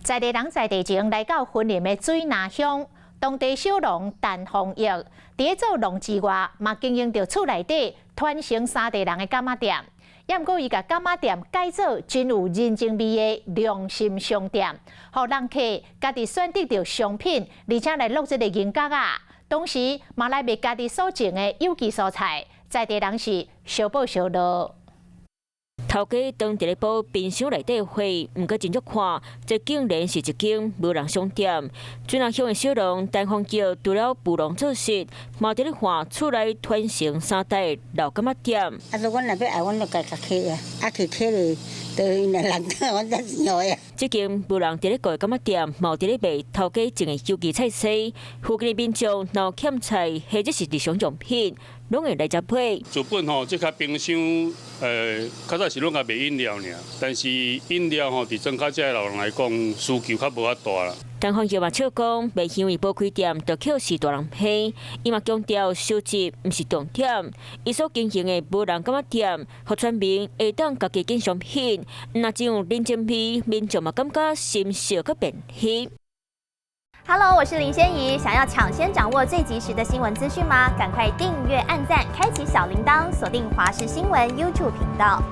在地人在地情來到雲林的水林鄉，當地小農陳鳳玉，佇咧做農之外，嘛經營著厝內底傳承三代人的柑仔店。猶毋過伊共柑仔店改做真有人情味的良心商店，予人客家己選擇著商品，而且來落這個銀角仔。同時嘛來賣家己所種的有機蔬菜，在地人是相報相樂。頭家當佇咧埔冰箱內底貨，毋過真足看，這竟然是一間無人商店。水林鄉的小農陳鳳玉，除了務農做事，嘛佇咧換厝內傳承三代老柑仔店。啊，說阮若欲愛，阮就家己揢啊，啊去揢咧，就𪜶來人阮才錢啊。這間無人佇咧顧的柑仔店，嘛有佇咧賣頭家種的有機菜蔬。附近的民眾若有欠菜或者是日常用品，攏會來遮買。自本吼，這較冰箱，較早是攏共賣飲料爾，但是飲料吼，佇莊跤遮老人來講，需求較無遐大啦。陳鳳玉嘛笑講，袂因為無開店，就扣是大人批。伊嘛強調收入毋是重點，伊所經營的無人柑仔店，予村民會當家己揀商品，若真有人情味，民眾嘛感覺心小閣便利。 Hello，我是林仙怡。想要搶先掌握最及時的新聞資訊嗎？趕快訂閱、按讚、開啟小鈴鐺，鎖定華視新聞 YouTube 頻道。